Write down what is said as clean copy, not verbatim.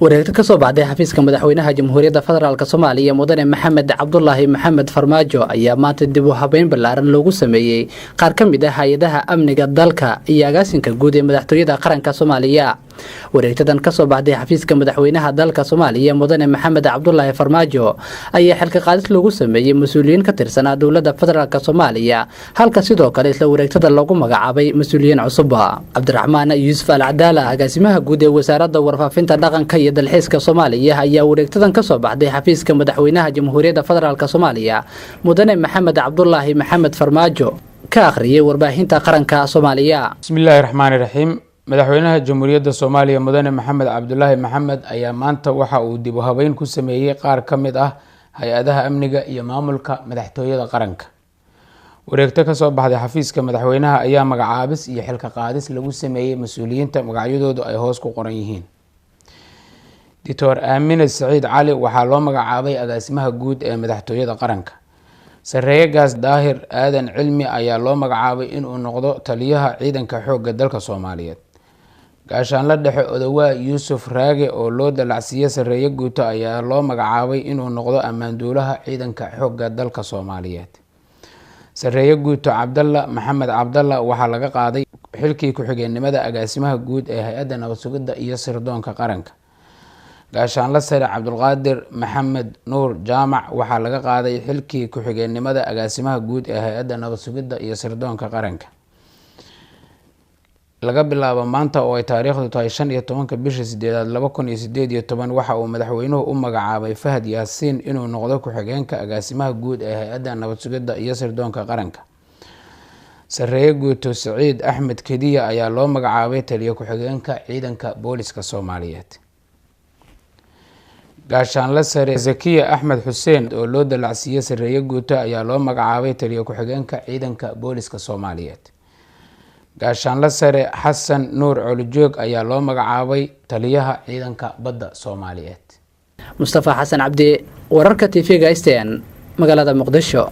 Wareegto kasoo baxday xafiiska madaxweynaha Jamhuuriyadda Federaalk Soomaaliya, Mudane Maxamed Cabdulaahi Maxamed Farmaajo, ayaa maanta dib u habeyn ballaaran loogu sameeyey qaar ka mid ah hay-adaha amniga dalka iyo agaasinka guud ee Madaxtooyada Qaranka Soomaaliya. Wareegtadan kasoo baxday xafiiska madaxweynaha dalka Soomaaliya, Mudane Maxamed Cabdulaahi Farmaajo, ayaa xilka qaadis loogu sameeyey mas-uuliyiin ka tirsanaa dowladda federaalk Soomaaliya, halka sidoo kale isla wareegtada loogu magacaabay mas-uuliyiin cusub. Cabdiraxmaan Yuusuf Al Cadaala, agaasimaha guud ee Wasaaradda Warfaafinta, Dhaqanka iyo Dalxiiska Soomaaliya, ayaa wareegtadan kasoo baxday xafiiska madaxweynaha Jamhuuriyadda Federaalk Soomaaliya, Mudane Maxamed Cabdulaahi Maxamed Farmaajo, ka akhriyay warbaahinta qaranka Soomaaliya. Bismillaahi raxmaani raxiim. Madaxweynaha Jamhuuriyadda Soomaaliya, Mudane Maxamed Cabdulaahi Maxamed, ayaa maanta waxa uu dib u habeyn ku sameeyey qaar ka mid ah hay-adaha amniga iyo maamulka Madaxtooyada Qaranka. Wareegto kasoo baxday xafiiska madaxweynaha ayaa magacaabis iyo xilka qaadis lagu sameeyey mas-uuliyiinta magacyadoodu ay hoos ku qoran yihiin. Doctor Aamine Saciid Cali waxaa loo magacaabay agaasimaha guud ee Madaxtooyada Qaranka. Sareeye Gaas Daahir Aadan Cilmi ayaa loo magacaabay inuu noqdo taliyaha ciidanka xoogga dalka Soomaaliyeed. Gaashaanla Dhexe Odowaa Yuusuf Raage, oo loo dalacsiiye sareeye guuto, ayaa loo magacaabay inuu noqdo ammaanduulaha ciidanka xoogga dalka Soomaaliyeed. Sareeye Guuto Cabdalla Maxamed Cabdalla waxaa laga qaaday xilkii ku-xigeenimada agaasimaha guud ee Hay-adda Nabad Sugidda iyo Sirdoonka Qaranka. Gaashaanla Sare Cabdulqaadir Maxamed Nuur Jaamac waxaa laga qaaday xilkii ku-xigeenimada agaasimaha guud ee Hay-adda Nabad Sugidda iyo Sirdoonka Qaranka. Laga bilaabo maanta oo ay taariikhdu tahay 15-ka bisha sideedaad 2018, waxa uu madaxweynuhu u magacaabay Fahad Yaasiin inuu noqdo ku-xigeenka agaasimaha guud ee Hay-adda Nabad Sugidda iyo Sirdoonka Qaranka. Sareeye Guuto Saciid Axmed Kediya ayaa loo magacaabay taliyo ku-xigeenka ciidanka booliska Soomaaliyeed. Gaashaanle Sare Zakiya Axmed Xuseen, oo loo dalacsiiyey sareeye guuto, ayaa loo magacaabay taliyo ku-xigeenka ciidanka booliska Soomaaliyeed. Gaashaanle Sare Xasan Nuur Colijoog ayaa loo magacaabay taliyaha ciidanka badda Soomaaliyeed. Mustafa Xasan Cabdi, wararka TV-ga STN, magaalada Muqdisho.